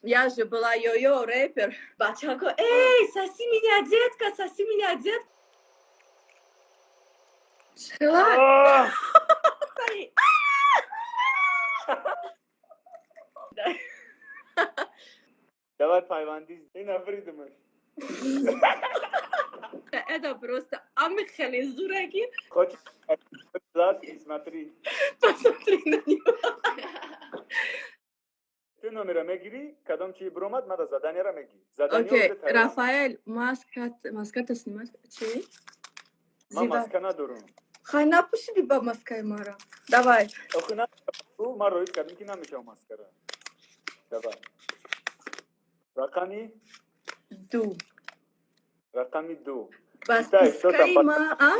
Я же была йо-йо, рэпер. Бачако, эй, соси меня, детка, соси меня, детка. Чела? Давай пайванди. Ина придумаешь. Это просто амихали зураки. Хочешь сладкий, смотри. Посмотри на него. Ты номера мегири, кадом чи бромад, надо задание ра меги. Окей, Рафаэль, маска, маската снимать. Чи? Ма маска надорум. Хай напушиди ба маскаи мара. Давай. Охи на, ма роид кардем ки намешава маскара. Давай. Рақами? 2. Рақами 2. Ба спискаи ма, а?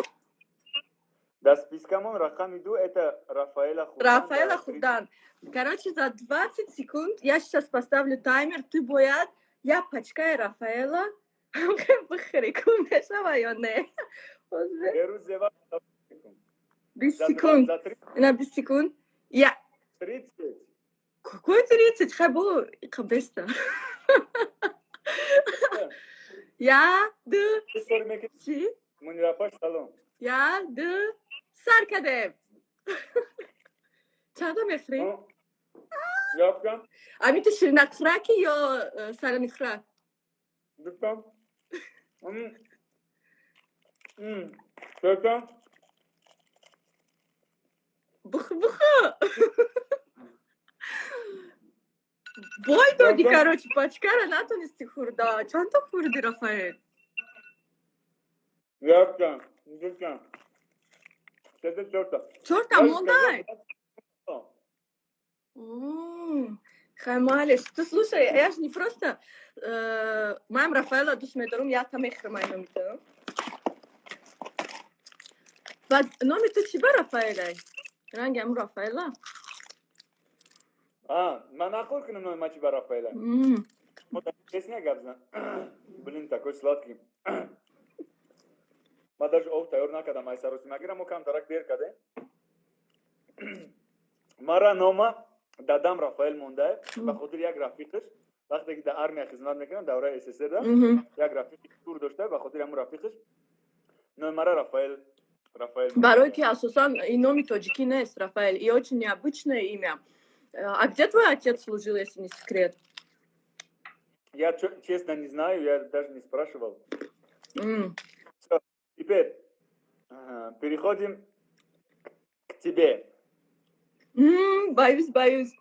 Дар спискамон рақами 2 это Рафаэла Хурдан. Рафаэла Хурдан. Короче, за 20 секунд я сейчас поставлю таймер, ты бояд, я пачкаю Рафаэла, бихӯри ку мешава ё не? 20 секунд. На 20 секунд. Я. 30. Какой 30? Хай было быстро. Я, д, чи? Мунирапаш, салом. Я, д, сар кардем. Чанда мехӯрӣ? Ёфтам. Ами ту ширинакхӯраки ё саранихӯрак? Дутам. Сетам. Буху, буху. Бой доди, короче, пачкара натонисти хӯрда. Чандта хӯрди, Рафаэль? Ёфтам. Дутам. Сета, чорта. Чорта мондай? Хай малеш. Ты слушай, я же не просто маям Рафаэла дӯст медорум, я та мехӯрам ай номи ту. Баъд номи ту чӣ ба Рафаэлай? Ранги ҳамун Рафаэла? А, ман нақл кунам номи ма чӣ ба Рафаэла? Песня гап зан. Блин, такой сладкий. Ма даже об тайёр накардам, ай саросимагира мо камтарак дер кардем. Мара нома дадам Рафаэл монда ба хотири як рафиқаш, вақте ки дар армия хизмат мекунам, давраи СССР да, як рафиқи тур дошта, ба хотири ҳамун рафиқаш номи мара Рафаэл, Рафаэл. Барои ки асосан и номи тоҷикӣ нест Рафаэль, и очень необычное имя. А где твой отец служил, если не секрет? Я честно не знаю, я даже не спрашивал. Всё, теперь переходим к тебе. Боюсь, боюсь.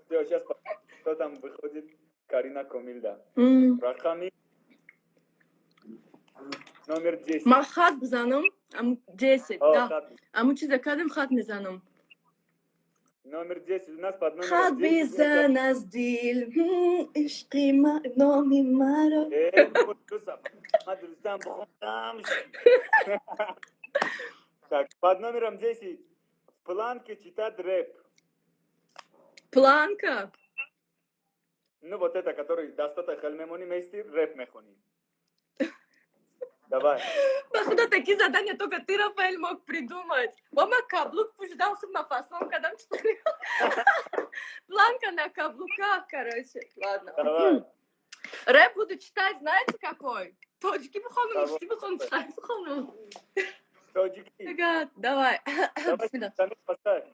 Всё, сейчас кто там выходит? Карина Комилда. Рақами номер 10. Ман хат бизанам, ам 10, О, да. хат. Аму чиза кардем, хат мезанам. Номер 10. У нас под номером Хат 10 бизан аз дил, ишқи номи маро. Ма дурустам бухондам. Так, под номером 10. В планке читать рэп. Планка? Ну, вот это, который дастата хел мемони, мести, рэп мехони. Давай. Ба худо, такие задания только ты, Рафаэль, мог придумать. Мама каблук пусть на фасон, когда планка на каблуках, короче. Ладно. Давай. Рэп буду читать, знаете какой? Тоҷикӣ бихонум, чӣ бихонум, читай бихонум. Тоҷикӣ. Ага, давай. Давай, Бисмилла. поставь.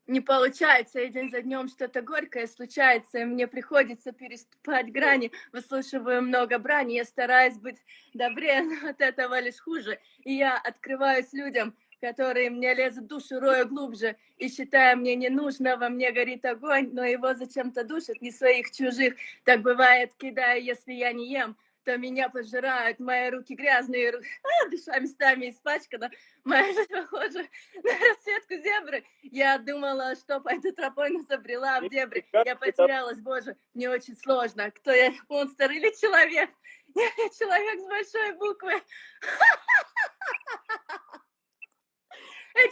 Не получается, и день за днем что-то горькое случается, и мне приходится переступать грани, выслушиваю много брани, я стараюсь быть добрее, но от этого лишь хуже, и я открываюсь людям, которые мне лезут в душу, рою глубже, и считая мне не нужно, во мне горит огонь, но его зачем-то душат, не своих, чужих, так бывает, кидаю, если я не ем, то меня пожирают, мои руки грязные, душа местами испачкана, моя жизнь похожа на расцветку зебры. Я думала, что пойду тропой, но забрела в дебри. Я потерялась, боже, мне очень сложно. Кто я, монстр или человек? Я человек с большой буквы.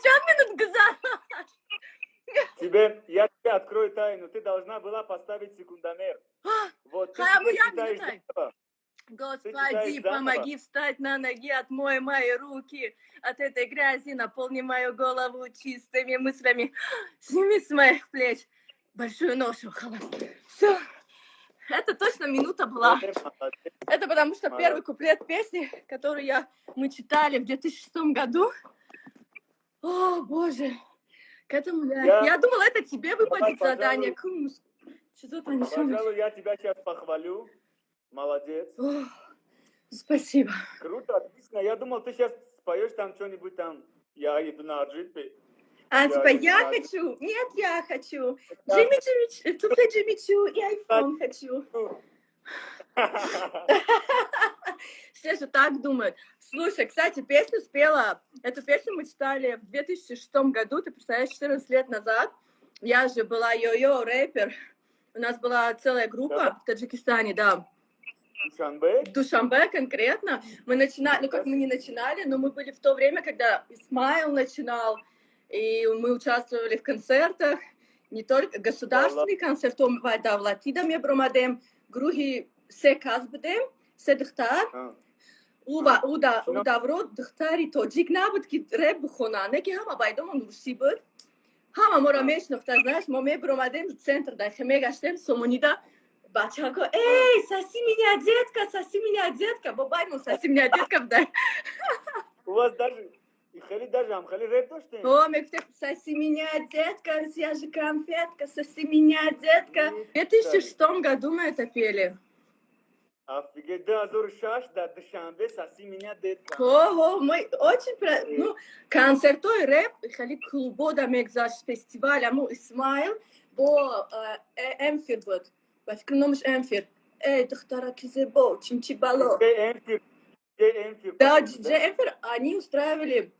Чанд минут гузашт? Тебе, я тебе открою тайну. Ты должна была поставить секундомер. Вот, ты Хай, теперь я читаешь минутай. заново. Господи, читаешь заново. помоги встать на ноги, отмой мои руки от этой грязи, наполни мою голову чистыми мыслями, сними с моих плеч Большую ношу. Все. Это точно минута была. Это потому что первый куплет песни, которую мы читали в 2006 году. О, боже. К этому я думала, это тебе выпадет задание. Пожалуй, я тебя сейчас похвалю. Молодец. О, спасибо. Круто, отлично. Я думал, ты сейчас споешь там что-нибудь там. Я еду на джипе. А, типа, я хочу. Нет, я хочу. Джимми, Джимми, туфли Jimmy Choo и айфон хочу. Все же так думают. Слушай, кстати, песню спела. Эту песню мы читали в 2006 году, ты представляешь, 14 лет назад. Я же была йо-йо рэпер. У нас была целая группа в Таджикистане, да. Душанбе? Душанбе конкретно. Мы начинали, ну как мы не начинали, но мы были в то время, когда Исмаил начинал, и мы участвовали в концертах, не только государственный концерт, давлатида мебромадем, груҳи се кас будем, се духтар. Ӯ давро духтари тоҷик набуд, ки рэп бихона, не ки ҳама байдомон русӣ буд. Ҳама моро мешинохта, знаешь, мо мебиромадем центр да мегаштем Сомонида, бачако: «Эй, соси меня, детка, соси меня, детка». Бо баймон «соси меня, детка» буда. У вас даже хеле даже ҳам хеле рэп доштем. О, мегуфтем: «Соси меня, детка, я же конфетка, соси меня, детка». В 2006 году мы это пели. Офигеть, 2006 дар Душанбе «Соси меня, детка». Ого, мы очень, ну, концертои рэп, хеле клубода мегзашт, фестиваль, аму Исмаил, бо Эмфир буд. Ба фикр номаш Эмфир. Эй, духтараки зебо, чимчи бало. Да, диджей Эмфир, они устраивали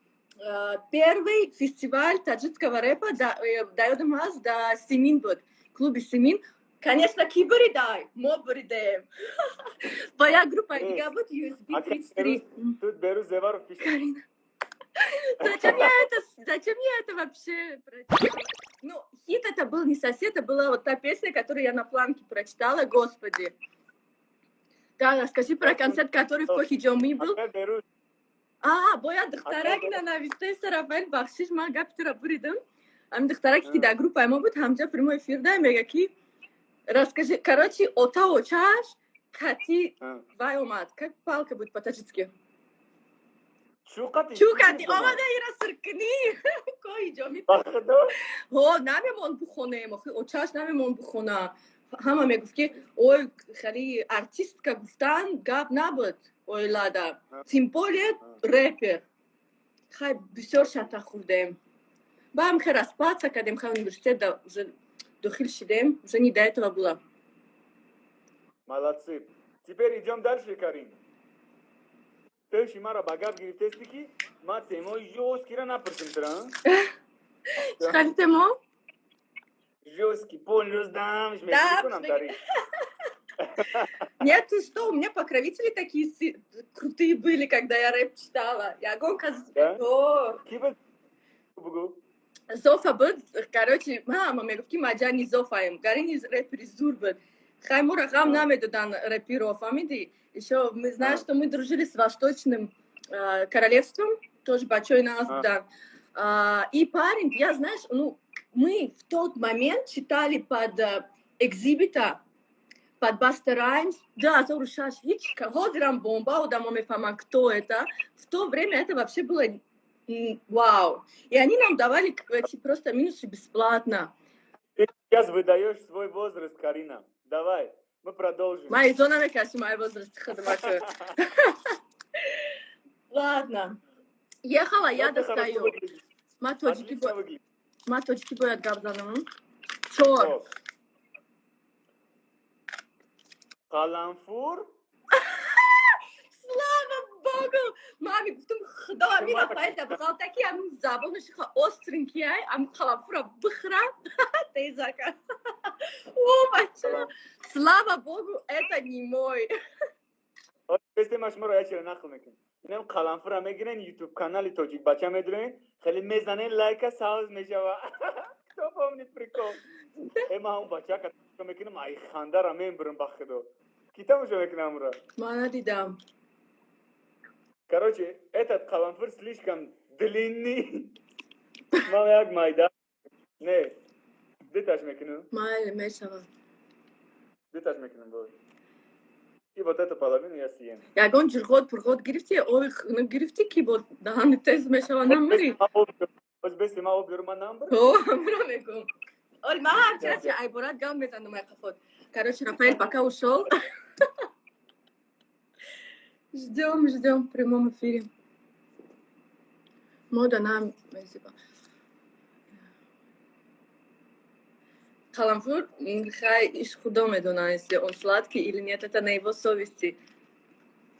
первый фестиваль таджикского рэпа, да, даёдам ҳаст, да Симин буд, клуби Симин. Конечно, ки буридай? Мо буридем. Ба як группаи дига буд, USB 33. Тут Беру Зеваров пишет. Карина. Зачем я это вообще прочитала? Ну, хит это был не «Сосед», это была вот та песня, которую я на планке прочитала, господи. Да, расскажи про концерт, который в Кохи Ҷомӣ был. А, бояд духтарак нанавистеса, Рафаэл, бахшиш, ман гапи тура буридам. Ами духтараке ки дар группаи мо буд, ҳамҷа прямой эфир да мега ки расскажи, короче, ота очаш кати вай омад, как палка будет по-таджикски? Чӯқати омада ира сиркунӣ Коҳи Ҷомӣ. Ҳо, намемон бухонем, охи очаш намемон бухона. Ҳама мегуфт ки ой, хеле артистка гуфтан гап набуд оилада, тем более рэпер. Хай, бисёр шата хӯрдем, баъд хе распаться кардем, хай, университет уже дохил шидем, уже не до этого было. Молодцы. Теперь идем дальше, Карин. Пеши мара ба гап гирифтести, ки ма темои жёсткий ра напурсим тра. Чӣ темо? Жёсткий, полностью дам, мекунам дари. Нет, ты что, у меня покровители такие крутые были, когда я рэп читала. Я гонка. Да? О, Ки буд? Бугу. Зофа буд, короче, мама мегуфт, ки маҷани Зофаем, гарини рэпери зур буд. Хай, моро ғам намедодан рэперо, фаҳмиди? Еще мы знаем, что мы дружили с Восточным королевством, тоже бачой нас, да. И парень, я, знаешь, ну, мы в тот момент читали под Экзибита, под Баста Раймс, да, Зорушаш, ҳеч ҳозирам бомба, одамо мефаҳманд, кто это. В то время это вообще было вау. И они нам давали эти просто минусы бесплатно. Ты сейчас выдаешь свой возраст, Карина. Давай, мы продолжим. Мои зона мекаши, мой возраст хадмаку. Ладно. Ехала, я Ну, ты хорошо достаю. выглядишь. Ма тоҷики Отлично выглядишь. Ма тоҷики бояд гап занам. Чор. Хоб. Қаламфур. Слава богу! Мами гуфтам, худо, ами Рафаэл да бғалтаки, ами забонаш ха остренький ай, ами қаламфура бихра, тезака. О, бача. Слава богу, это не мой. Бесте, шуморо як чиро нақл мекунем. Инам қаламфура мегирен, ютуб канали Тоҷик бача медурен, хеле мезанен лайка, савз мешава. Кто помнит прикол? Э, ма ҳамон бачака мекунам, ай хандара мебурам, ба худо. Ки тамошо мекунам амро? Ма надидам. Короче, этот қаламфур слишком длинный. Ман як майда. Не. Диташ мекунам. Майли, мешавад. Диташ мекунам, бой. И вот эту половину я съем. Ягон ҷурғот пурғот гирифтӣ, оби хунук гирифтӣ, ки бо даҳани тез мешава, намурӣ? Боз беси ма об биёрам, ман намбурам? О, ҳамуро мегӯм. Оли, ман ҳарчи айборат гап мезанам ай қафот. Короче, Рафаэль пока ушел. Ждем, ждем в прямом эфире. Мода нам мезиба. Каламфур, хай иш худо медона, если он сладкий или нет, это на его совести.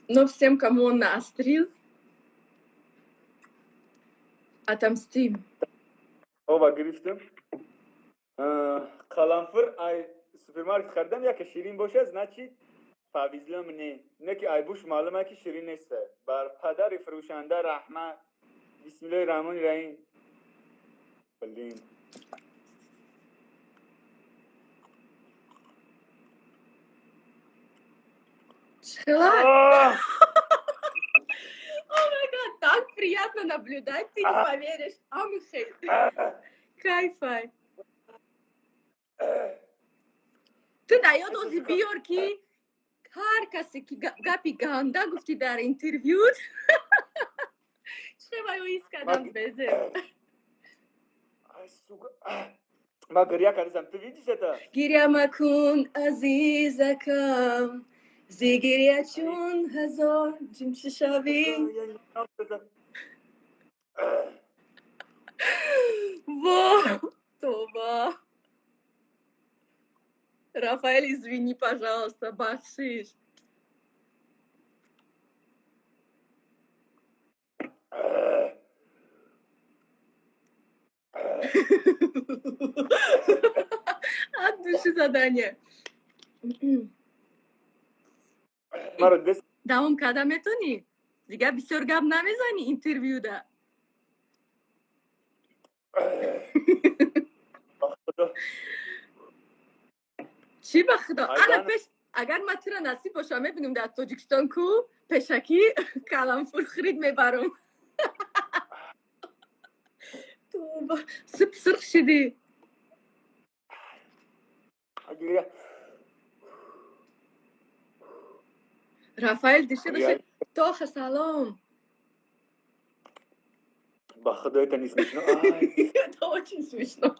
Но всем, кому он наострил, отомстим. Оба гирифтем. Қаламфур ай супермаркет харидам, яке ширин бошад, значит повезло мне. Не ки айбуш маълум ки ширин нест. Бар падари фурӯшанда раҳмат. Бисмиллоҳи раҳмони раҳим. Блин. Чхела? Oh my God, так приятно наблюдать, ты не поверишь. Амхей. Кайфай. Ту дар ёд ози биёр, ки ҳар касе ки гапи ганда гуфтӣ дар интервю, чӣ ё ҳис кардам безе. Ай, сука. Ма гиря кардам. Ты видишь это? Гиря макун, азизакам. Зи гиря чун ҳазор ҷимши шавӣ. Во, тоба. Рафаэль, извини, пожалуйста, бахшиш. От души задание. Маро дес. Давом карда метонӣ? Дигар бисёр гап намезанӣ интервюда. Ба худо. Чӣ ба худо? Ай, Ана дан- пеш агар ман тура насиб бошам, мебинем дар Тоҷикистон ку пешакӣ каламфур хирид мебарам. Тоба, сип сурх шидӣ. Гиря. Рафаэл диши Гиря. диши. Тоха, салом. Ба худо, это не смешно. Ай. Это очень смешно.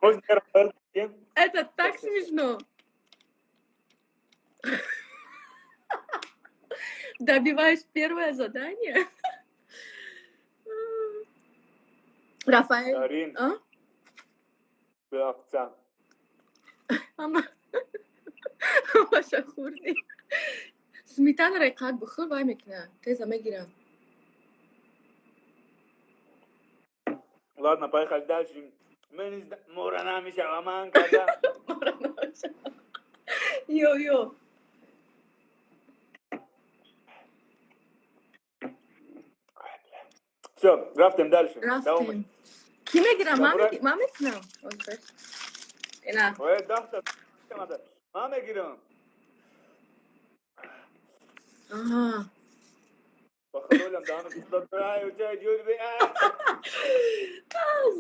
Можно я Рафаэль съем? Это так смешно. Добиваешь первое задание? Рафаэль, Дарин, а? овца. Ама ҳамаша хӯрдӣ. Сметанаро қад бихӯр, вай мекуна. Теза мегирам. Ладно, поехали дальше. Мы не зна- Мора намешава, ман када. Мора намешава. Ё, ё. Всё, рафтем дальше. Рафтем. Кӣ мегирам? Ман Добре. Ман мекунам. Озбеш. Ина. Ой, даҳта. Ман мегирам. Аҳа. Ба худо, даҳана кислота. Ай, учай, ҷур би. Ай.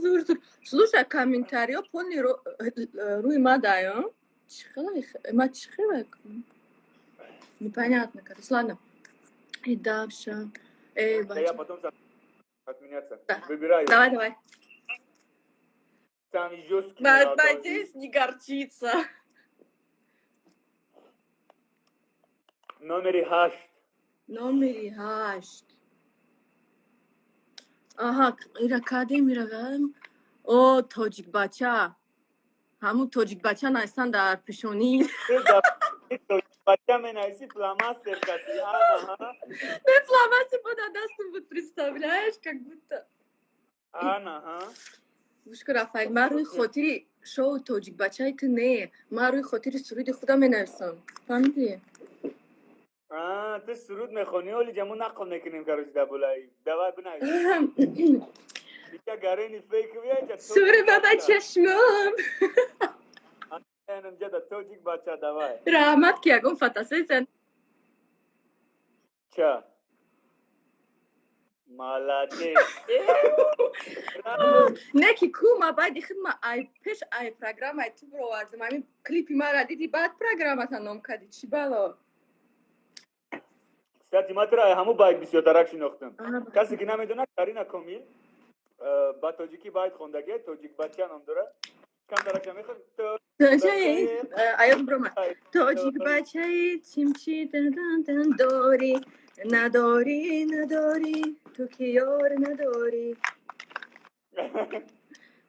Зур, зур. Слушай, комментарио полный рӯи ма даё. Чӣ хела? Ма чӣ хела? Непонятно, короче. Ладно. И дальше. Эй, Да я бача. потом сам отменяться. Да. Выбираю. Давай, давай. Самый жесткий. Надо. Надеюсь, не горчица. Номери 8. Номери 8. Аҳа, ира кадем, ира кадем. О, тоҷикбача. Ҳамун тоҷикбача найсан дар пешонӣ. Бача менависи, фломастер каси. Ана, Не, фломастер бо дар дастам буд, представляешь, как будто. ана, ха. Гӯш кун, Рафаэл, ман рӯи хотири шоу тоҷикбачаи ту не, ман рӯи хотири суруди худам менависам. Фаҳмидӣ? А, ту суруд мехонӣ, оли ҷамо нақл мекунем, короче, дар болаи. Давай, бинавис. Ика гарени фейк вияча. Сури баба чашмом. Ҷада тоҷик бача, давай. Раҳмат, ки ягон фотосессия Ча. Молодец. Не ки ку ма байди худ ма ай пеш ай программаи ту бировардам. Ҳамин клипи мара диди, баъд программата ном кардӣ. Чӣ бало? Кстати, ма туро ҳаму байт бисёртарак шинохтам. Касе ки намедонад, Карина Комил ба тоҷикӣ байт хондагӣ, «Тоҷик бача» ном дорад. Камтаракша мехоҳ. Аёд биромад. Тоҷик бачаи чимчи дорӣ, надорӣ, надорӣ, ту ки ёр надорӣ.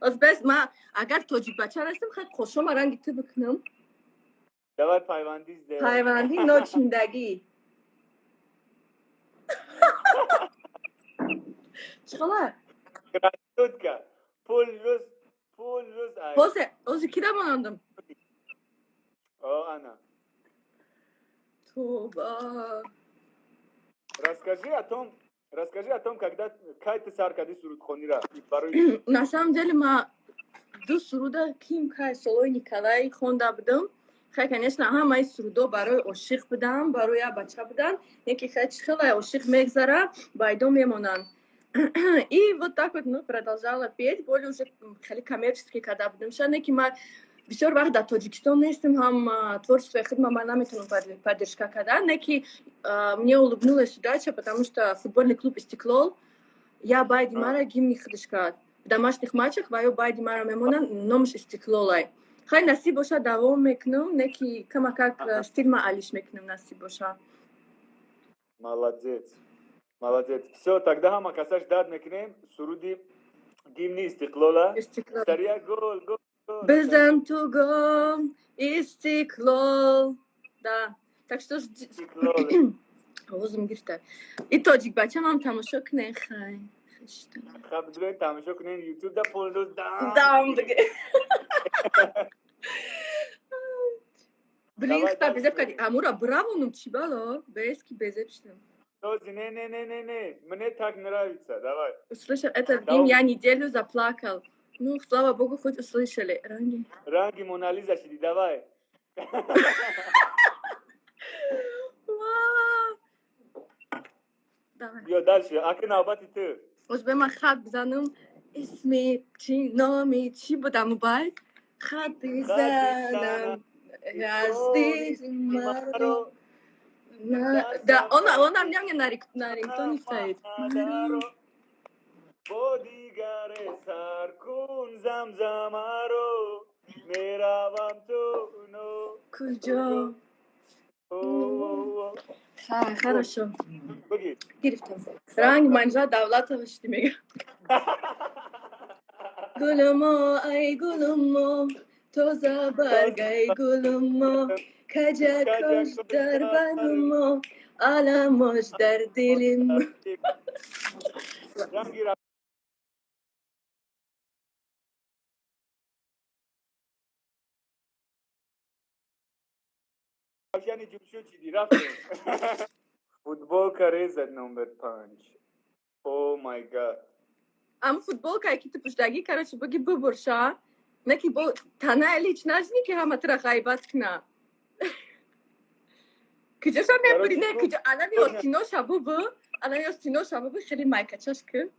Оз бес ма агар тоҷик бача растам, хай қошома ранги ту бикунам. Давай пайвандӣ сделаем. Пайвандӣ ночиндагӣ. Чӣ хабар? Красотка. Пул рӯз, пул рӯз ай. Ҳозе, ҳозе кида монандам? О, ана. Тоба. Расскажи о том, когда кай ты сар кардӣ сурудхонира? Барои На самом деле ма ду суруда ким кай солои Николай хонда будам. Хай, конечно, ҳамаи сурудо барои ошиқ будам, барои як бача буданд. Яке хай чӣ хелай ошиқ мегзара, байдо мемонанд. И вот так вот, ну, продолжала петь, более уже хеле коммерчески карда будам. Шояд не ки ма бисёр вақт дар Тоҷикистон нестем, ҳам творчествои худма ман наметавонам поддержка кардан. Не ки мне улыбнулась удача, потому что футбольный клуб «Истиклол» я байди мара гимни худаш кард. В домашних матчах ва ё байди мара мемонанд, номаш «Истиклолай». Хай, насиб боша, давом мекунам, не ки камакак стилма алиш мекунам, насиб боша. Молодец. Молодец. Всё, тогда ҳама касаш дад мекунем суруди гимни «Истиклола». «Истиклол». Сария гол, гол, гол. Бизан ту гол, «Истиклол». Да. Так что «Истиклол». Овозам гирифта. И тоҷик бачам тамошо кунен, хай. Хаб бидурен тамошо кунен YouTube да пул рӯз дам. Дам диге. Блин, Давай хта дальше. Безеб кади. Амура бравонум чӣ бало? Без ки безеб шудам. Този, не, не, не, не, не. Мне так нравится. Давай. Услышал этот Давай. гимн, я неделю заплакал. Ну, слава богу, хоть услышали. Ранги. Ранги Монализа шиди, давай. Ва! Давай. Биё дальше. Аки навбати ту. Оз бе ман хат бизанам. Исми чӣ, номи чӣ будам байт? Хат бизанам. Аз маро. Да, он мне на рингтоне стоит. Бо дигаре сар кун замзамаро, меравам ту но Куҷо? Ха, хорошо. Бигир. Гирифтам. Ранг Манжа Давлатова шуди мега. Гулумо, ай гулумо, тоза баргай гулумо, каҷакош дар барумо, аламош дар дилимо. Ранги равшани ҷумшуд чиди, рафтем. Футболка резад номер 5. Oh my God. Ам футболкае ки ту пӯшдагӣ, короче, буги бубурша. Не ки бо танаи лич нажни ки ҳама тура ғайбат куна. Куҷоша мебури? Не, куҷо? Анами остиноша бубу. Анами остиноша бубу, хеле майкачаш ку.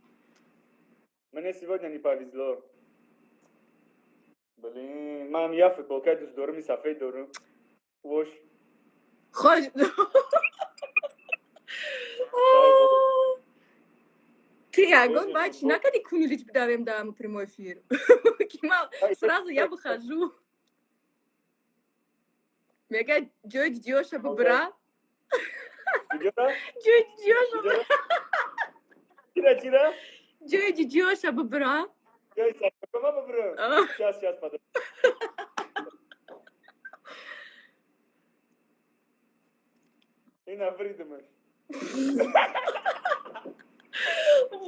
Мне сегодня не повезло. Блин, ман я футболкаи дӯст дорум, и сафед дорум. Вош. Хош. Ты ягон баъд чӣ накардӣ, куни лич бидавем дар прямой эфир? Ки ман сразу я выхожу. Мега ҷои ҷиҷиёша бубра. Куҷора? Ҷои ҷиҷиёша. Куҷора? Чира, чира? Ҷои ҷиҷиёша бубра. Ҷои сафедкома бубрам? Сейчас, сейчас, подожди. Ина придумаешь.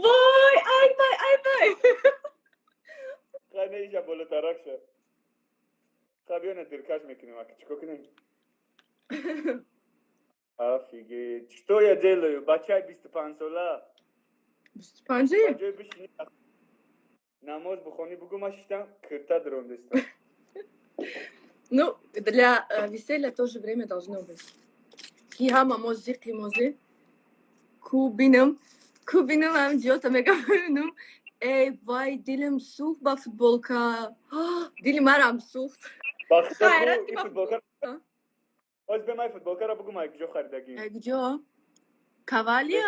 Вой, ай вай, ай вай. Хай, не, иша болотарак ша. Хай, биё, на диркаш мекунем, аки чико кунем? Офигеть. Что я делаю? Бачай 25 сола. 25? Ба ҷои бишини намоз бухонӣ, бугу ма шиштам кирта дурондестам. Ну, для веселья тоже время должно быть. Ки ҳама мо зиқи мозӣ ку бинам. Ку бинам, ам ҷота мегам, бинам. Эй вай, дилам сӯхт ба футболка. Дили марам сӯхт. Хайрат ки футболка. Оз бе, май футболкаро бугум, ай куҷо харидагӣ? Ай куҷо? Кавали?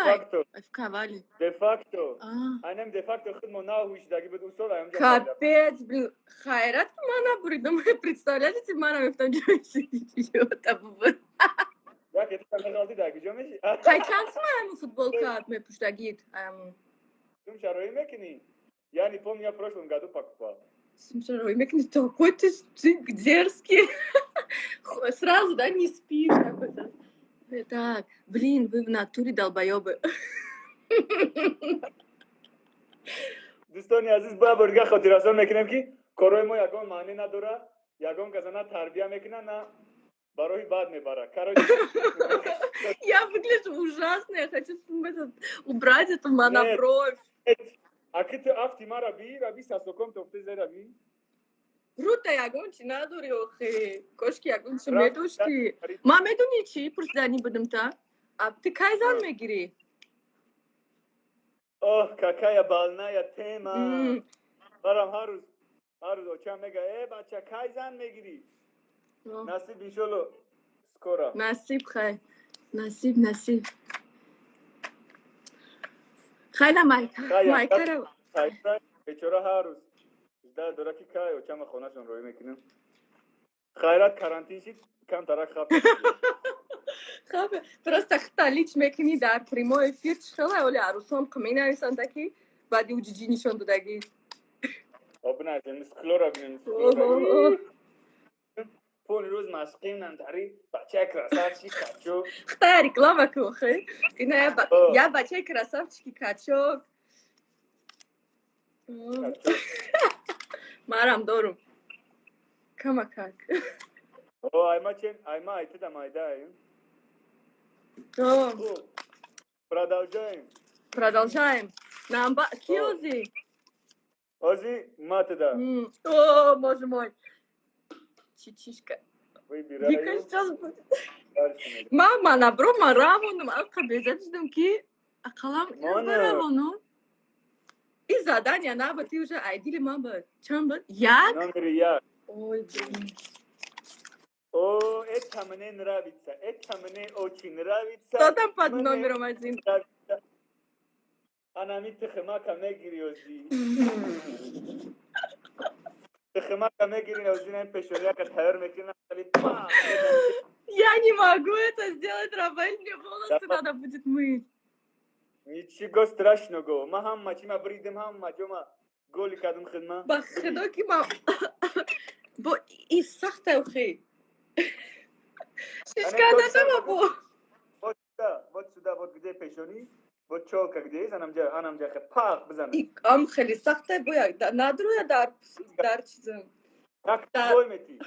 Кавали. Де-факто. Айнам де-факто худмо нав ҳушидаги буд усол. Капец, блин. Хайрат ки ман набуридам. Представляете, мана мефтам ҷота бубур. Хай, чанд сума ҳамун футболка мепуштагид? Сум шароӣ мекунӣ? Я не помню, я в прошлом году покупал. Сум шароӣ мекунӣ? Такой ты дерзкий. Сразу, да, не спишь такой. Так, блин, вы в натуре долбоёбы. Дӯстони азиз, бояд бор дига хотиррасон мекунем, ки корҳои мо ягон маънӣ надорад, ягон каса на тарбия мекунад, на барои бад мебарад. Короче. Я выгляжу ужасно, я хочу убрать эту монобровь. Аки ту афти мара би, раби сасоком тофте зера би. Рута ягон чи надори охе. Кошки ягон чи медошти. Ма медони чи пурсидани будам та? А ты кай зан мегирӣ? Ох, какая больная тема. Барам ҳар рӯз, ҳар рӯз очам мега: «Э, бача, кай зан мегирӣ?» Насиб, иншолло, скоро. Насиб, хай. Насиб, насиб. Хайна майкара. Бечора ҳар рӯз жда дора, ки кай очама хонашон роҳӣ мекунам. Хайрат, карантин шид, камтарак хаф. Хаф. Просто хта лич мекунӣ дар прямой эфир, чӣ хела оли арӯсон менависанда, ки баъди ӯ ҷиҷи нишон додагӣ. Обнажем, мисклора бинем. Полный рӯз машқим нантари бачаи красавчик качок. Хта реклама ку, хе. Ина я бачаи красавчики качок. Марам дорум. Камакак. О, айма чен, айма айтида майдаем. Продолжаем. Продолжаем. Намба киози. Ози матеда. О, боже мой. Чичишка. Выбираю. Вика сейчас будет. Мама, набро, ма равонум, алқа безад шудам, ки ақалам равону. И задание наба, ты уже айдили ма ба. Чанд ба? Як? Номер як. Ой, блин. О, это мне нравится, это мне очень нравится. Кто там под номером один? Анами тихмака мегири ози. Тихмака мегири ози, на пешонияка тайёр мекунам. Я не могу это сделать, Рафаэль, мне волосы надо будет мыть. Ничего страшного. Ма ҳама чима бридем, ҳама ҷома голи кадум хидма. Ба худо ки ма бо и сахта охи. Шишка дашама бо. Вот сюда, вот сюда, вот где пешонӣ, вот чёлка где есть, анамҷа, анамҷа пах бизан. Ам хеле сахта боя, надруя дар чизам. Так бой мети.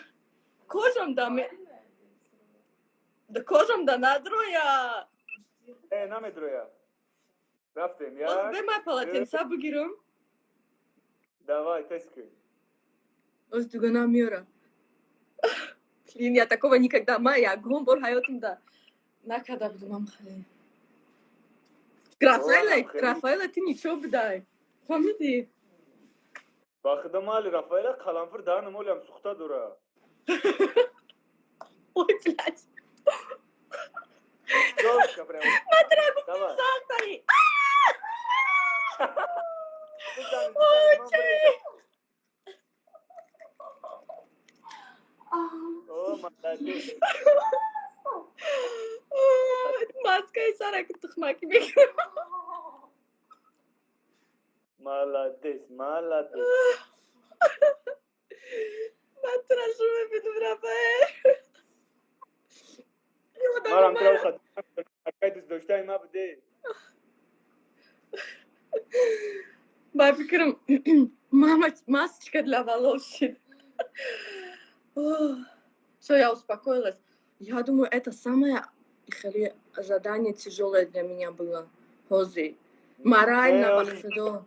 Кожам да ме да кожам да надруя. Э, намедруя. Рафтем, я. Оз бе ма полотенца бигирам. Давай, тески. Оз дугана миёра. Блин, я такого никогда, ма ягон бор ҳаётам да накарда будам ам хеле. Рафаэла, Рафаэла, ты ничего бидай. Фаҳмидӣ? Ба худо мали Рафаэла қаламфур даҳанам олиам сухта дора. Ой, блядь. Жёстко прям. Матра гуфтим Давай. сахтаи. Бизан, Ой, бизан, ман брезам. О, молодец. Маскаи сараки тухмаки мекунам. Молодец, молодец. Матра шу мебинам, Рафаэл. Марам тра хат. Акай дӯст доштаи ма буде. Ба фикрам, мама масочка для волос. Все, я успокоилась. Я думаю, это самое хеле задание тяжелое для меня было. Ҳози. Морально, Э, ба худо.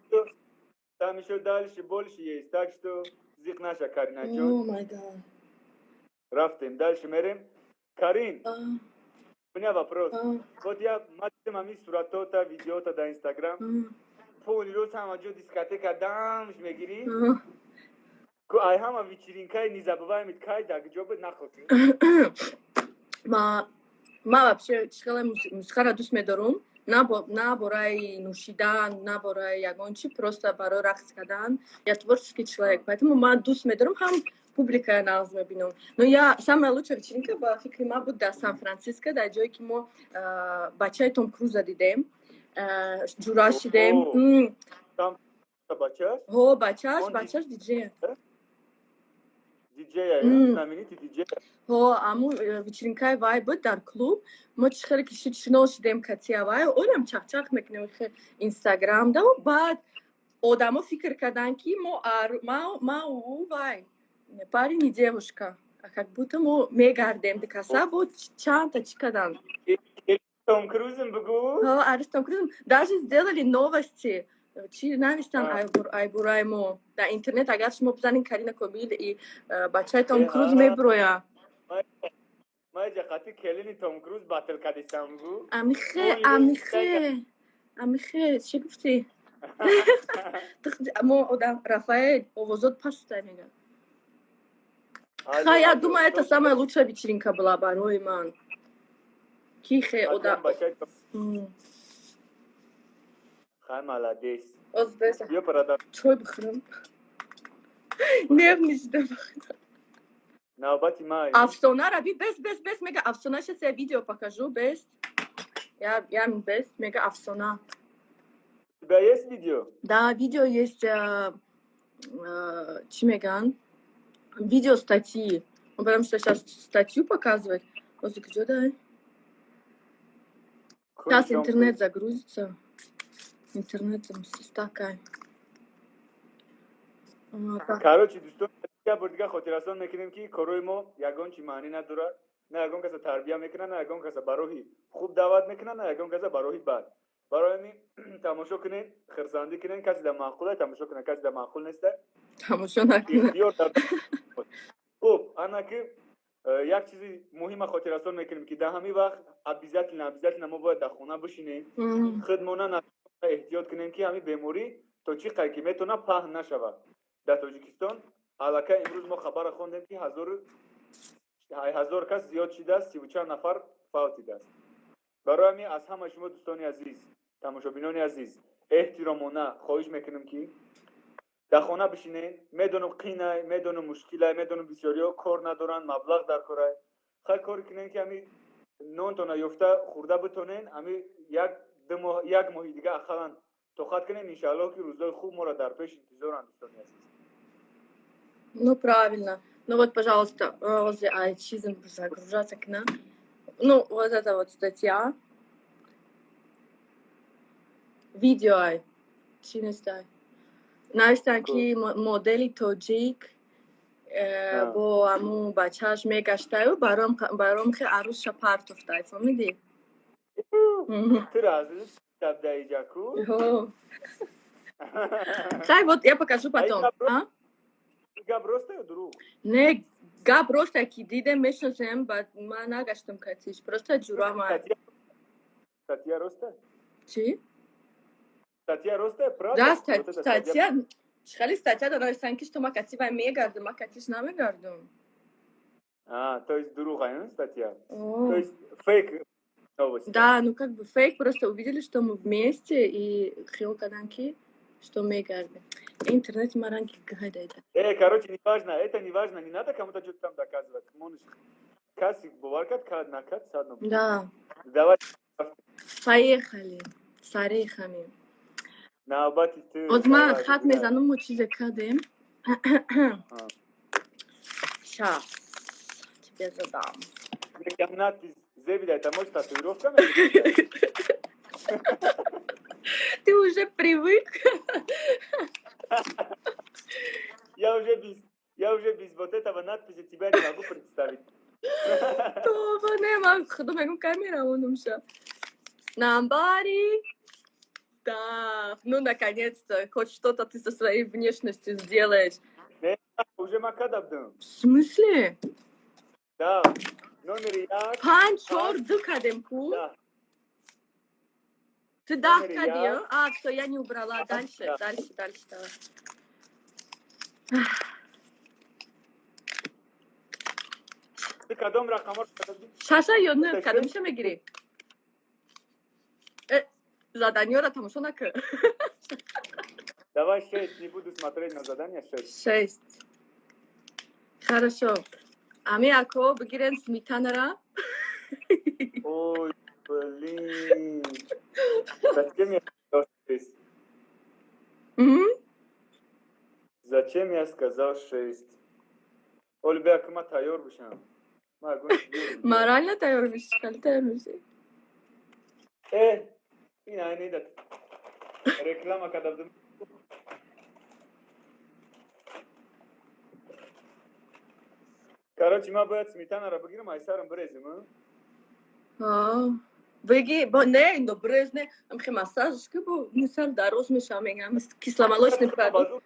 Там еще дальше больше есть, так что зиқ наша, Карина ҷон. Oh my God. Рафтем, дальше мерем. Карин, У меня вопрос. А, Вот я ма дидам ҳамин суратота, видеота дар Инстаграм. Полный рӯз ҳама ҷо дискотека дамш мегирӣ. Ку ай ҳама вечеринкаи незабываемый кай, дар куҷо буд, нақл кун. Ма вообще хеле мусиқаро дӯст медорум, на бораи нӯшидан, на бораи ягон чи, просто барои рақс кардан. Я творческий человек, поэтому ман дӯст медорам, ҳам публикая нағз мебинам. Но я самая лучшая вечеринка ба фикри ман буд дар Сан Франциско, дар ҷое ки мо бачаи Том Круза дидем, ҷура шидем. Там бачааш? Ҳо, бачааш, бачааш диджей. Диджея, знаменитый диджей. Ҳо, аму вечеринкаи вай буд дар клуб. Мо чӣ хеле ки шино шидем катия вай, олам чақчақ мекунем Инстаграм да. Баъд одамо фикр карданд, ки мо, ма ӯ вай парень и девушка, как будто мо мегардем дикаса бо чандта чӣ карданд. Том Крузом бугу. Ҳо, арис Том Крузом. Даже сделали новости, чӣ навистан айбураи мо дар интернет. Агар шумо бизанед «Карина Комил и бачаи Том Круз», меброя. Ма қати келини Том Круз батл кадисам гу. Амихе, амихе, амихе. Чӣ гуфтӣ? Мо одам Рафаэль овозот паста мега. Ха, я думаю, это самая лучшая вечеринка была барои ман, ки хе одам. Хай, молодец. Оз. Биё, парада. Чой бихӯрам, нервничда. Навбати май. Афсона раби бес, бес, бес мега афсона. Сейчас я видео покажу. Бес, я бес мега афсона. У тебя есть видео? Да, видео есть. Чӣ меган, видео статьи. Ну, потому что сейчас статью показывать. Ози, куҷо дай? Сейчас интернет загрузится. Интернет такая. Короче, дӯстон, як бор дига хотиррасон мекунем, ки корои мо ягон чи маънӣ надорад, на ягон каса тарбия мекунад, на ягон каса ба роҳи хуб даъват мекунад, на ягон каса ба роҳи бад. Барои ҳамин тамошо кунед, хирсандӣ кунед. Касе дар маъқула, тамошо кунед, касе дар маъқул неста, тамошо накунад. Хуб, ана ки як чизи муҳима хотиррасон мекунем, ки дар ҳамин вақт обязательно, обязательно мо бояд дар хона бишинем, худмона эҳтиёт кунем, ки ҳамин беморӣ то чӣ қадр ки метавонад паҳн нашавад дар Тоҷикистон. Аллакай имрӯз мо хабара хондем, ки 1000 кас зиёд шидааст, сиву чанд нафар фавтидааст. Барои ҳамин аз ҳамаи шумо, дӯстони азиз, тамошобинони азиз, эҳтиромона хоҳиш мекунем, ки дар хона бишинед. Медонам, қинай, медонам, мушкилай, медонам, бисёриҳо кор надоранд, маблағ дар корай. Хай, коре кунем, ки ҳами нонтона ёфта хӯрда битонен. Ҳами як ду моҳ, як моҳи дига ақаллан тоқат кунем. Иншааллоҳ, ки рӯзои хуб моро дар пеш интизоранд, дӯстони азиз. Ну, правильно. Ну вот, пожалуйста, возле айчизм загружаться к нам. Ну, вот эта вот статья. Видео ай. Чӣ нестай? Навистан, ки модели тоҷик бо аму бачааш мегаштаю, баром хе арӯсша партофтай, фаҳмидӣ? Ту табдаиҷаку. Хай, вот я покажу потом. Гап роста ё дурӯғ? Не, гап роста, ки дидем, мешносем, баъд ман нагаштам катиш, просто ҷурама. Статья роста? Чӣ? Статья роста, правда? Да, статья. Хеле статья да навистан, ки что ма кати вай мегардам, ма катиш намегардам. А, то есть дурӯғ статья, то есть фейк новости. Да, ну как бы фейк, просто увидели, что мы вместе, и хел кадан, ки что мегардем. Интернет маранги гайдайда. Короче, не важно, это не важно, не надо кому-то что-то там доказывать. Каси бовар кард, кад накард, садно. Да. Давай. Поехали. С орехами. Навбати ту. Вот ма хат мезанум, мо чизе кадем. Сейчас тебе задам. Надпись Зебида, это может татуировка? Ты уже привык? Я уже без вот этого надписи тебя не могу представить. Това не, ман худо мегум, камера онумша. Намбари. Да, ну наконец-то, хоть что-то ты со своей внешностью сделаешь. Не, уже макадабдым. В смысле? Да. Номери як. Панҷ, чор, ду кадем ку. Ты 10 кади? А, всё, я не убрала. Дальше, дальше, дальше, давай. Ты кадом рақамҳо? Шаша ё нӯ, кадомиша мегирӣ? Заданиёра тамошо накун. Давай шесть, не буду смотреть на задание, шесть. Шесть. Хорошо. Ами ако бигирен сметанара. Ой, блин. Зачем я сказал шесть? Зачем я сказал шесть? Оли бия ки ма тайёр бишам. Морально тайёр меши, хеле тайёр меши. Э, ин айни да реклама карда. Короче, ман бояд сметанара бигирам, ай сарам бирезим. Биги, не, индо брез не, амхи массаж ки бу мисал дароз мешава, мегам, кисломолочный продукт.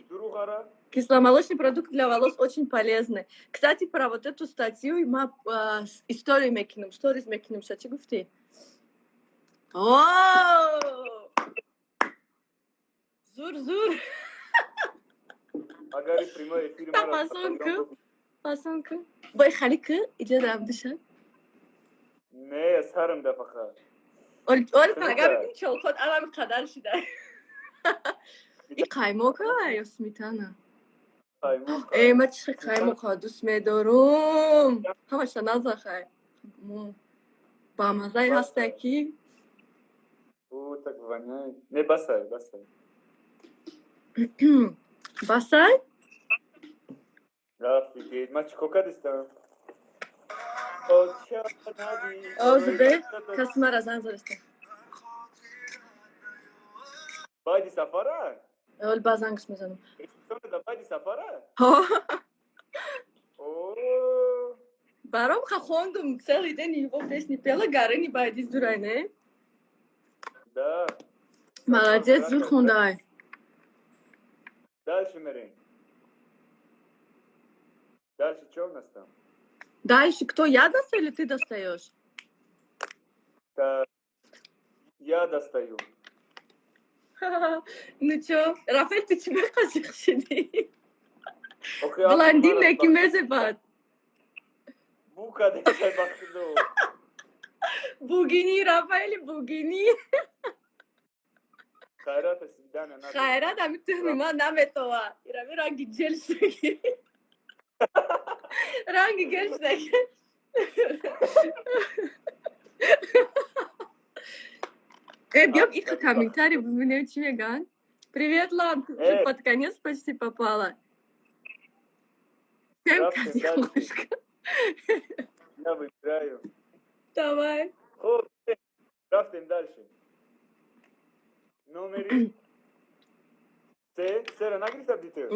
Дуруғара. Кисломолочный продукт для волос очень полезный. Кстати, про вот эту статью ма историю мекунем, сторис мекунем, ша чӣ гуфтӣ? О! Зур, зур. Агар прямой эфир Фасон ку. Фасон ку. Бой хали ку, иҷа дам диша. Не, сарам да фақат. Ол ол фақат бибин чолхот алам қадар шида. И қаймока ё сметана? Э, ма чӣ қаймоқа дӯст медорум. Ҳамаша назахай. Бамазаи ҳасте ки. О, так воняет. Не, басай, басай. Басай? Офигеть, ма чӣ кор кардистам? О, зубе, каси мара занг задаста. Баъди сафара? Ол ба зангш мезанам. Баъди сафара? Баром ха хондум, целый день его песни пела, гарени баъди зурай, не? Да. Молодец, зур хондай. Дальше мерем. Дальше что у нас там? Дальше кто, я достаю или ты достаешь? Да, я достаю. Ну чё, Рафаэль, ты тебе қашиқ шидӣ? Блондин неки мезебад. Бука десай бахтидо. Бугини, Рафаэли, бугини. Хайрата свидания. Хайрат, ами тухми ма наметова. Ирами ранги ҷел шудаги. Ранги гел шудаги. Э, бьем их комментарии, бибинем чӣ меган. Привет, Лан, ты уже под конец почти попала. Всем кошка. Я выбираю. Давай. Хоб, рафтем дальше. Номери се, сера нагирифта будӣ ту?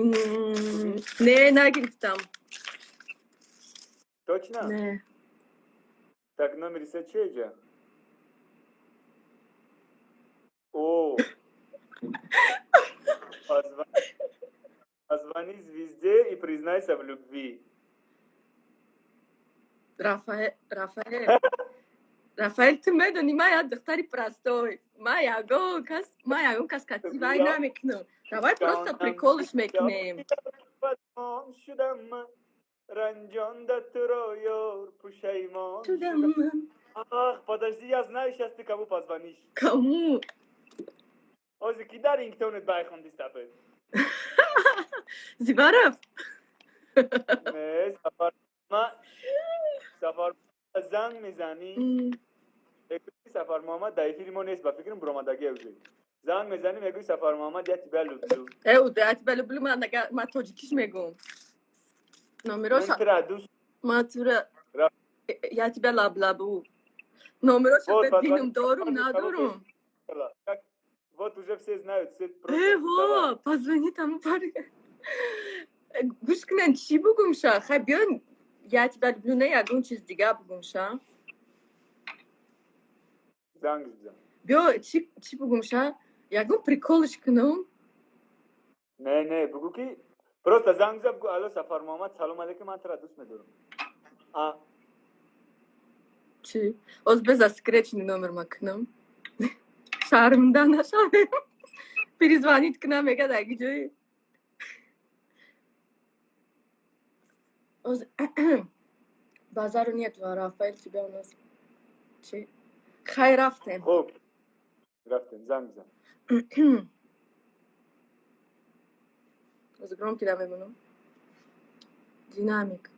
Не, нагирифтам. Точно? Не. Так, номери се чи эҷа? О! Позвони звезде и признайся в любви. Рафаэль, Рафаэль. Рафаэль, ту медонӣ, ман як духтари простой. Ман ягон кас, ман ягон кас кати вай намекунам. Давай просто приколш мекунем. Шудам ман, ранҷонда туро ёр, пушаймон шудам ман. Ах, подожди, я знаю, сейчас ты кому позвонишь. Кому? Ози ки дар рингтонет байхондистапе? Зибаров? Не, Сафар ма Сафар занг мезанӣ. Мегӯи Сафар Муҳаммад дар эфири мо нест, ба фикрам буромадагӣ уже. Занг мезанӣ, мегӯи Сафар Муҳаммад, я тебя люблю. Э, я тебя люблю, ман тоҷикиш мегӯм. Номероша. Ма тура я тебя лаблабу. Номероша бединум дорум, надорум. Вот уже все знают, все просто. Э, во, позвони тому парню. Гӯш кунен, чӣ бугумша? Хай биён, я тебя люблю, не ягон чиз дига бугумша. Занг бизан. Биё, чӣ бугумша? Ягон приколш кунум? Не, не, бугу ки просто занг бизан, бугу алло Сафар Муҳаммад, салом алейкум, ман тура дӯст медорам. А. Чӣ? Оз без засекреченный номер ма кунам. Шармда нашавем. Перезвонить кунам, мегад аги ҷои. Оз базару нет, Рафаэль тебя у нас. Чӣ? Хай, рафтем. Хуб. Рафтем, занг зан. Оз громкий да мемонам. Динамик.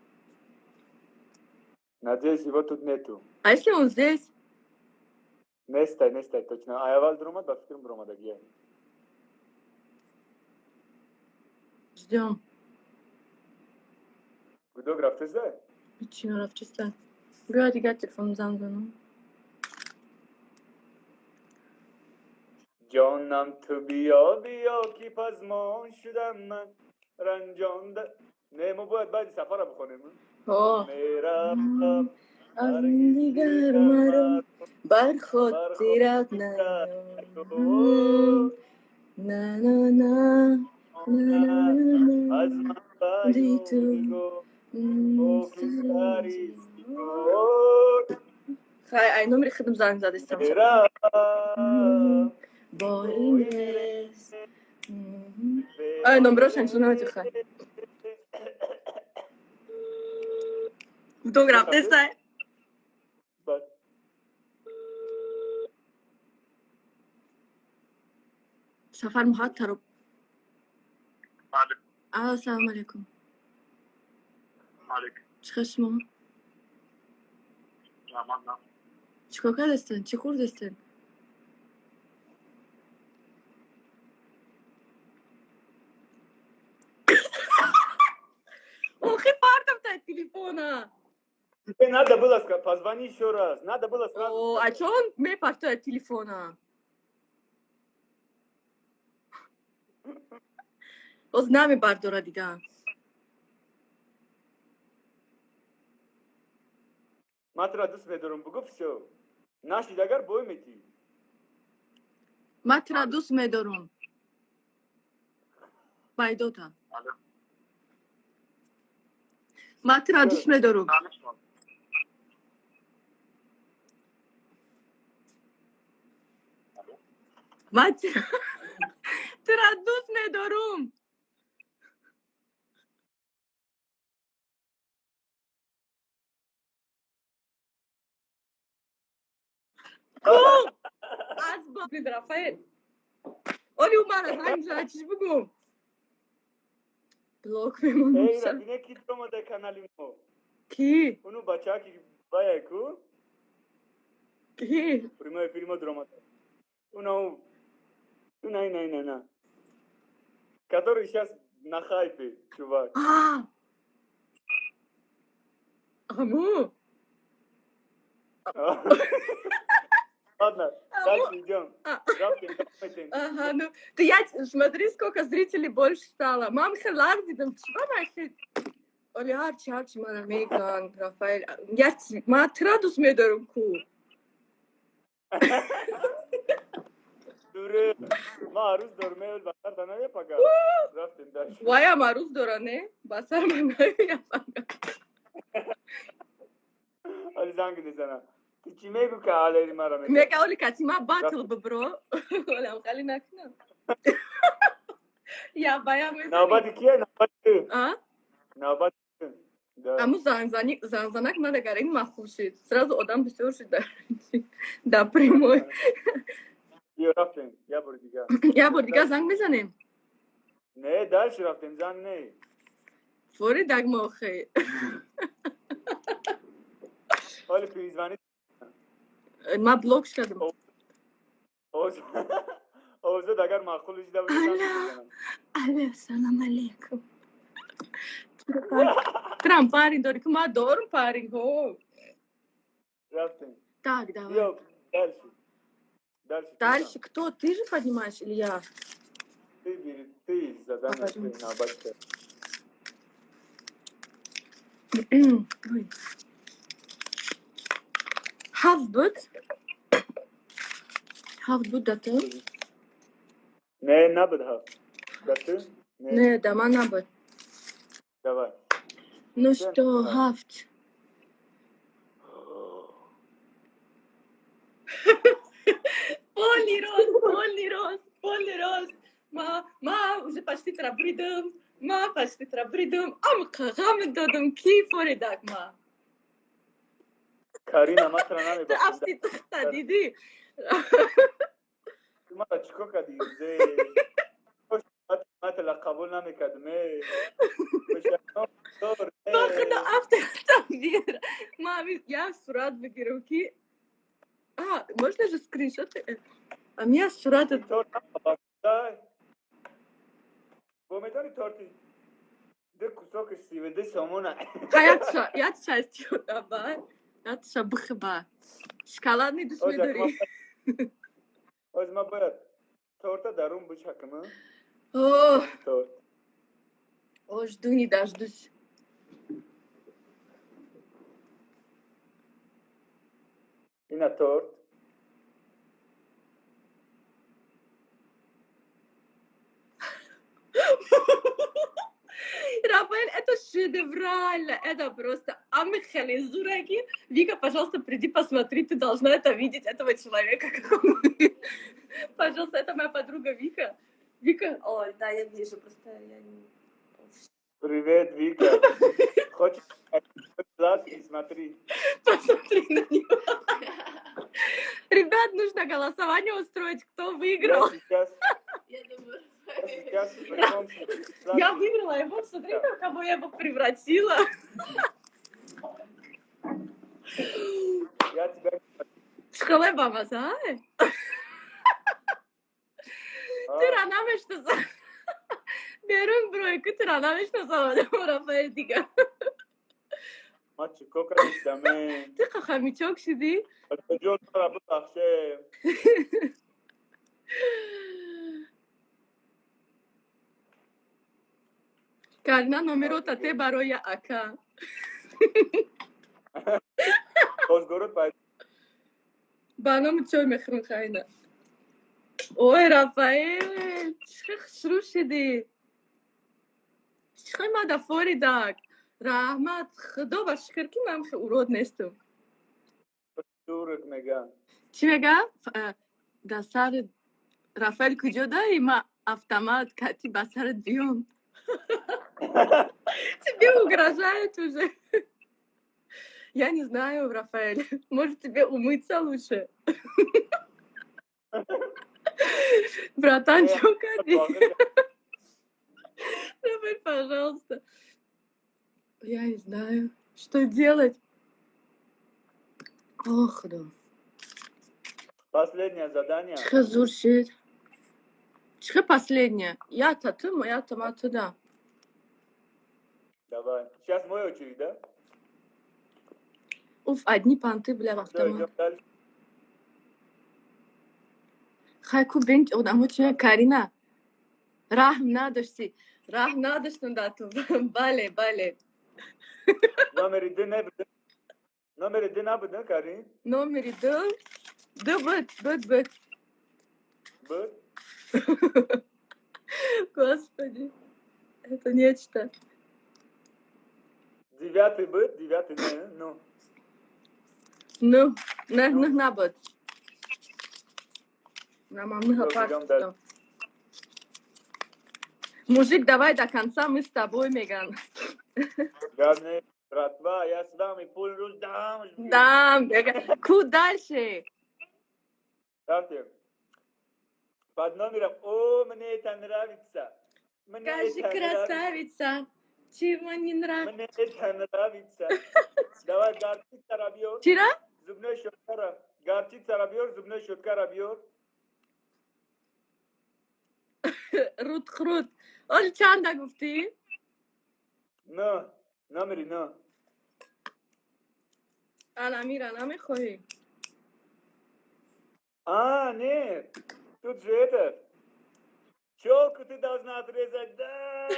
Надеюсь, его тут нету. А если он здесь? Нестай, нестай, точно. Ай аввал дуромад, ба фикрам дуромадагия. Ждем. Гудок рафтеса? Чӣ нарафтеста? Биё, дигар телефон занг занам. Ҷонам, ту биё, биё, ки пазмон шудам ман ранҷонда. Не, мо бояд баъди сафара бихонем. Ҳо. Меравам аз дигар маро бар хотират наём. На на на на на на аз ман ба ди ту ёдигор покистаристигор. Хай, ай номери худам занг задистам. Меравам бо ин рез. Ай, номерошан чӣ намети, хай. Гудок рафтестай? Бад. Сафар мухат таро. Алло, салому алейкум. Алейкум. Чӣ хел шумо? Рамазан. Чӣ кор кардастен? Чӣ хӯрдастен? Охи, партовтай телефона. Тебе надо было сказать, позвони еще раз. Надо было сразу О, а сказать. чё он мепартояд телефона? Боз намебардора дига. Ман туро дӯст медорам, бугӯ, всё. Нашид агар бой метӣ. Ман тура дӯст медорам. Байдота. Алло. Ман тура дӯст медорам. Намешнавам. Ман тура дӯст медорам. Ку! Аз Рафаэл. Оли ӯ мара занг зад, чӣ бугум? Блок мемонам. Эй, Рафине, ки дуромада канали мо? Ки? Уну бачаки бая ку? Ки? Прямой эфири мо дуромада. Уна на на на на. Который сейчас на хайпе, чувак. А! Аму? Ладно, дальше идем. А. Рафтем, рафтем. Ага, ну, ты я, смотри, сколько зрителей больше стало. Мам хелар дидам, чӣ махи? Оли ҳарчи ҳарчи мана меган, Рафаэл, я ма тура дӯст медорам ку. Дуре. Ма арӯз дорам, меол ба сар танаве пага. Рафтем дальше. Ваям арӯз дора, не? Ба сар ман наёя пага. Оли занг мезана. Ту чӣ мегӯ ка алери мара мега? Мега оли кати ма батл бибро. Олам хали накунам. Я бая мезани. Навбати кия? Навбати ту. А? Навбати ту. Да. Аму зангзани зангзанак мада ин махул шид. Сразу одам бисёр шид дар прямой. Биё, рафтем. Я бори дигар. Я бор дигар занг мезанем. Не, дальше рафтем, занг не. Фори дагма охе. Оли перезвони. Ма блок шудам. Овозот агар маъқул шида боша, занг мезанам. Алло, салам алейкум. Трам парень дори, ма дорум парень, хо. Рафтем. Так, давай. Биё, дальше. Дальше. Дальше кто? Ты же поднимаешь или я? Ты бери, ты задание, Покажи. ты навбати. Ой. Ҳафт буд? Ҳафт буд да ту? Не, набуд ҳафт. Да ту? Не. Не, да ман набуд. Давай. Ну что, Давай. ҳафт. Ма уже почти тра бридам. Ма почти тра бридам. Ам қағам додам ки форидак ма. Карина, ма тра намебахшам. Афти тахта дидӣ. Ту мара чӣ кор кардӣ? Ма тала қабул намекардам. Ба худо афтам бир. Ма я сурат бигирам ки. А, можно же скриншот? А меня сурат. Бо медони торти ду кусоки 32 сомона. Я часть ба. Я бхба. Шоколадный дӯст медорӣ? Оз ма бояд торта дарун бишакам. Торт. О, жду не дождусь. Ина торт. Рафаэль, это шедеврально, это просто амихали зураки. Вика, пожалуйста, приди посмотри, ты должна это видеть, этого человека. Пожалуйста, это моя подруга Вика. Вика, ой, да, я вижу, просто я не... Привет, Вика. Хочешь сладкий, смотри. Посмотри на него. Ребят, нужно голосование устроить, кто выиграл. Я думаю, я выиграла его, смотри, в кого я его превратила. Я тебя... Шхале баба, а? Ты рана мешнаса. Берун бройку, ты рана мешнаса, Рафаэль дига. Ма чико кардаме? Ты хахамичок шуди? Ҷон ра бубахше. Карина номерота те барои ака. Хозгород пайдо. Ба номи чой мехӯрем хайна. Ой, Рафаэл, чӣ хушрӯ шудӣ. Чӣ мада форидак. Раҳмат, худо ба шукр ки ман хе урод нестам. Дурак мега. Чӣ мега? Дар сари Рафаэл куҷо даи? Ма автомат кати ба сарат биём. Тебе угрожают уже. Я не знаю, Рафаэль. Может, тебе умыться лучше? Братан, чё кади? Рафаэль, пожалуйста. Я не знаю, что делать. Ох, да. Последнее задание. Чиха зуршид. Чиха последнее. Я-то ты, я-то ма туда. Давай. Сейчас моя очередь, да? Уф, одни понты, бля, в автомат. Хайку бенч одамо чи Карина. Раҳм надошти. Раҳм надоштам да ту. Бале, бале. Номери ду набуд. Номери ду набуд, Карин? Номери ду. Ду буд, буд, буд. Буд? Господи, это нечто. Девятый буд, девятый не, ну. Ну, не, не набуд. Нам много. Мужик, давай до конца, мы с тобой, Меган. Главное, братва, я с вами пул дам. Дам, Меган. Куда дальше? Ставьте. Под номером «О, мне это нравится». Мне Скажи, это красавица, нравится. Чего не нравится? Мне это нравится. Давай, горчица рабьет. Вчера? Зубной щетка. Горчица рабьет, зубной щетка рабьет. Рут хрут. Ол чанда гуфти? На, номери на. Ана намехоҳӣ. А, нет. Тут же это. Челку ты должна отрезать, да.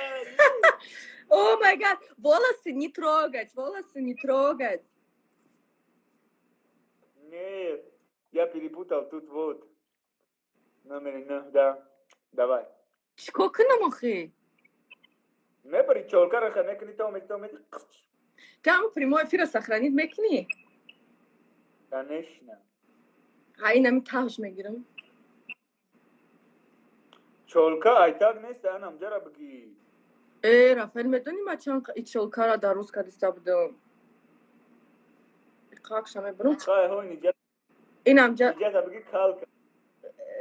Oh my God. Волосы не трогать, волосы не трогать. Нет, я перепутал тут вот. Номер, ну, да. Давай. Сколько нам охи? Не пари, челка раха, не кни то, то, Там прямой эфир сохранить мекни? Конечно. А и нам таж мегирам. Чолка айтак нест, анам ҷара бигӣ. Э, Рафаэл, медонӣ ма чанд и чолкара дар рӯз кадиста будам? Иқакша мебарам. Хай ҳой ниҷа. Инам ҷа. Ниҷата бигӣ калка.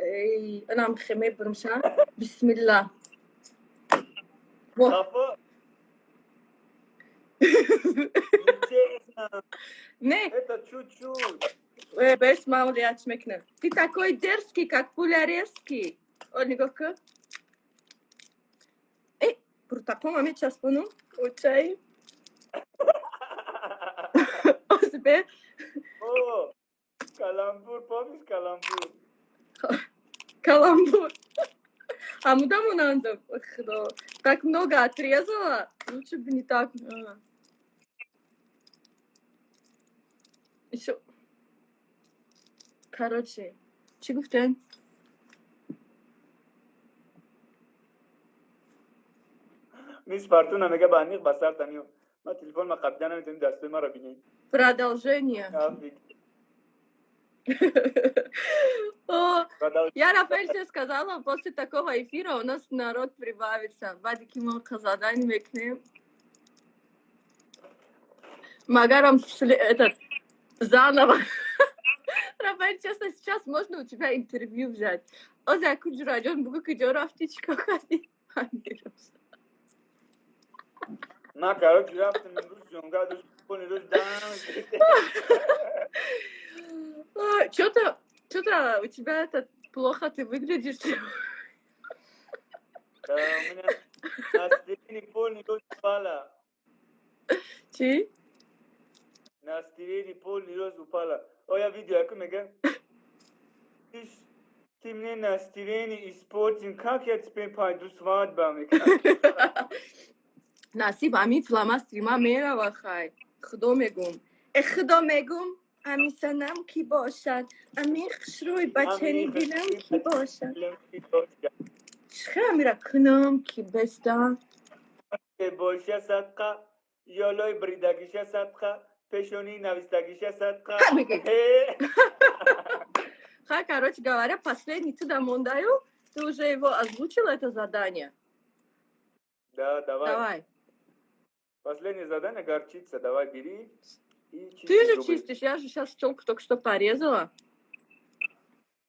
Эй, инам хе мебарам ша. Бисмилла. Во. Хафа. Нечестно. Не. Это чуть-чуть. Э, бес мало я чмекне. Ты такой дерзкий, как пуля резкий. О, нигоҳ кун. Эй, протокома мечаспонам. Очай. Озбе. О, каламбур, помнишь каламбур? Каламбур. Амуда монандам. Ой, худо. Так много отрезала. Лучше бы не так. Еще. Короче, чӣ гуфтем? Мисс Фортуна мега ба аниқ ба сар тамиё. Ма телефон ма қабида наметавонӣ дастои маро бинӣ. Продолжение. О, я Рафаэль тебе сказала, после такого эфира у нас народ прибавится. Баъди ки мо задание мекунем. Магарам этот заново. Рафаэль, честно, сейчас можно у тебя интервью взять. Оза куҷураҷон бугу куҷо рафти, чӣ кор кардӣ? Ма, короче, рафтем имрӯз ҷонга дошт рӯз дан. Что-то у тебя это плохо ты выглядишь. Да, у меня настроение полный рӯз упала. Чӣ? Настроение полный рӯз упала. О, я видео, яку мега. Ты мне настроение испортил, как я теперь пойду свадьба? Насиб ами фломастери ма мерава хай. Худо мегум. Э, худо мегум, ами санам ки бошад, ами хушрӯй бачани дилам ки бошад. Чӣ амира кунам ки беста? Боша садқа, ёлои бридагиша садқа, пешонии навистагиша садқа. Ха, короче говоря, последний ты домондаю, ты уже его озвучил, это задание? Да, давай. Давай. Последнее задание горчица. Давай, бери и чисти Ты же зубы. Чистишь, я же сейчас челку только что порезала.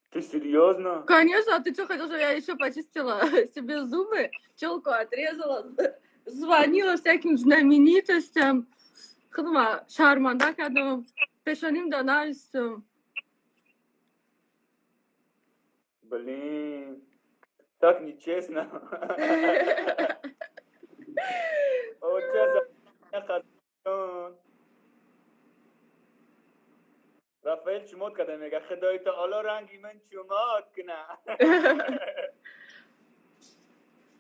Ты серьезно? Конечно, а ты что, хотел, чтобы я еще почистила себе зубы, челку отрезала, звонила всяким знаменитостям. Худма шарманда кардам, пешоним да навистам. Блин, так нечестно. Вот сейчас Рафаэл чумот када мега худои таоло ранги ман чумот кна.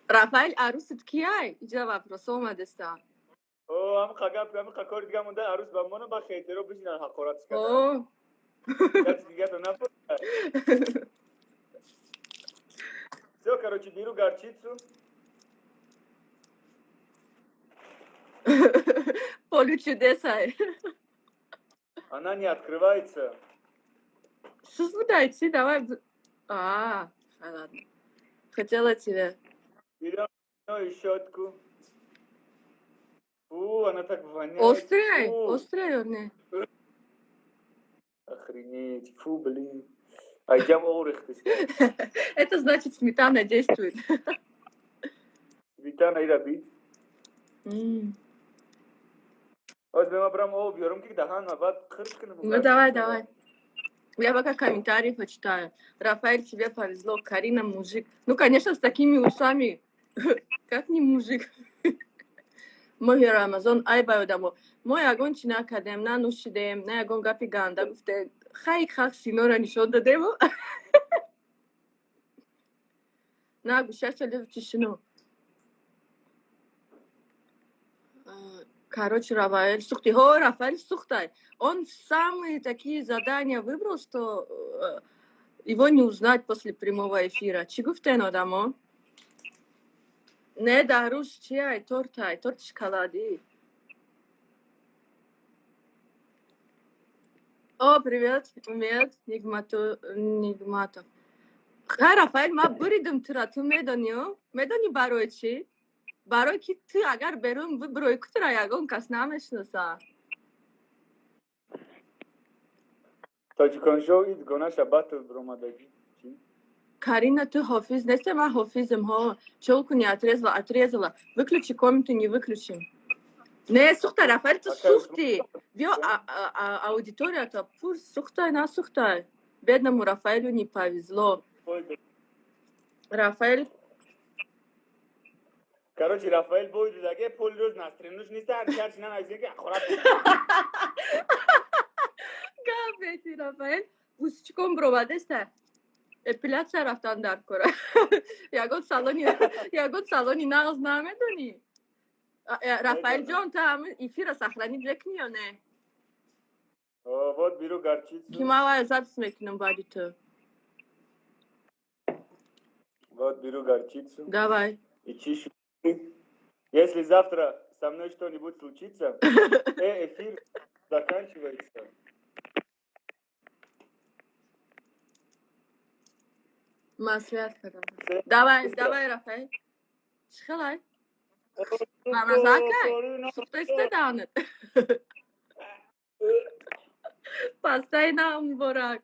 Рафаэл, арусит кияй? Иҷа вопрос омадеста. О, ам қагап, ам қакор дига монда арус ба моно ба хейтеро бишинан ҳақорат када. О. Як дига то напурсад. Все, короче, беру горчицу. Поле чудесай. Она не открывается. Создайте, давай. А, ладно. Хотела тебе. Берем щетку. Фу, она так воняет. Острая? Острая, не? Охренеть. Фу, блин. А идем орых. Это значит, сметана действует. Сметана и рабит. Ну давай, давай. Я пока комментарии почитаю. Рафаэль, тебе повезло. Карина мужик. Ну, конечно, с такими усами. Как не мужик? Моҳи Рамазон ай ба одамо. Мо ягон чӣ накардем, на нӯшидем, на ягон гапи ганда гуфтем. Хай хақ синора нишон дадему. На, гӯшаша в тишину. Короче, Рафаэль сухти. О, Рафаэль сухтай. Он самые такие задания выбрал, что его не узнать после прямого эфира. Чӣ гуфтен одамо? Не, даруш чиай, тортай, торт шоколади. О, привет, Умед Нигматов. Хай, Рафаэл, ман буридим тура, ту медонӣ, медонӣ барои чӣ? Барои ки ту агар берун бибирои, ку тура ягон кас намешиноса. Тоҷиконшоу ид гонаша батл биромадагӣ. Карина, ты ҳофиз несте, ман ҳофизм, ҳо. Челку не отрезала, отрезала. Выключи комнату, не выключим. Не, сухта, Рафаэль, ту сухти. Биё, аудиторията пур сухтай, насухтай. Бедному Рафаэлю не повезло. Рафаэль. Короче, Рафаэль бой дидаге, пол рӯз настроение ш нест, ҳар чарчи нанависем ки хӯрак. Гап бети, Рафаэль. Бусчиком бировадеста. Эпиляция рафтан дар кора. Ягон салони нағз намедонӣ? Рафаэл ҷон, та ҳамин эфира сохранить мекунӣ ё не? Вот беру горчицу. Ки ман вай запись мекунам баъди ту. Вот беру горчицу. Давай. И чищу. Если завтра со мной что-нибудь случится, эфир заканчивается. Маслиҳат кардам. Давай, давай, Рафаэл. Чӣ хелай? Мамазакай? Сухтаиста даҳонат. Пастай на муборак.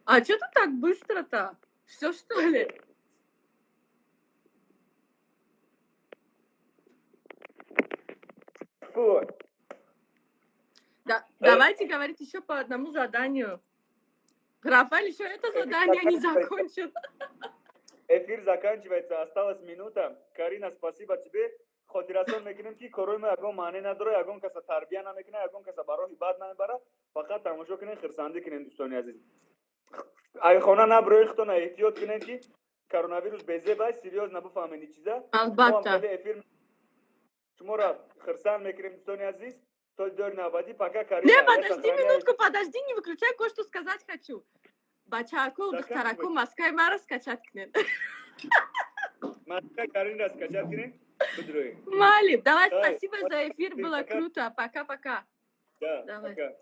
А что ты так быстро-то? Все, что ли? Фу. Да, давайте говорить еще по одному заданию. Рафаэль еще это задание не закончил. Эфир заканчивается, осталась минута. Карина, спасибо тебе. Хотиррасон мекунем, ки корои мо ягон маъне надора, ягон каса тарбия намекуна, ягон каса ба роҳи бад намебара. Фақат тамошо кунен, хирсандӣ кунен, дӯстони азиз. Ай хона наброи, худтона эҳтиёт кунен, ки коронавирус безеб аст, серьёзно буфаҳмед ин чиза. Албатта. Эфир шуморо хирсанд мекунем, дӯстони азиз. То дидори навбатӣ, пока, Карина. Не, подожди минутку, подожди, не выключай, кое-что сказать хочу. Бачаку, духтараку, маскаи мара скачать кунед. Маска Карина скачать кунед. Мали, давай, спасибо за эфир, было круто. Пока-пока. Да, давай. Пока.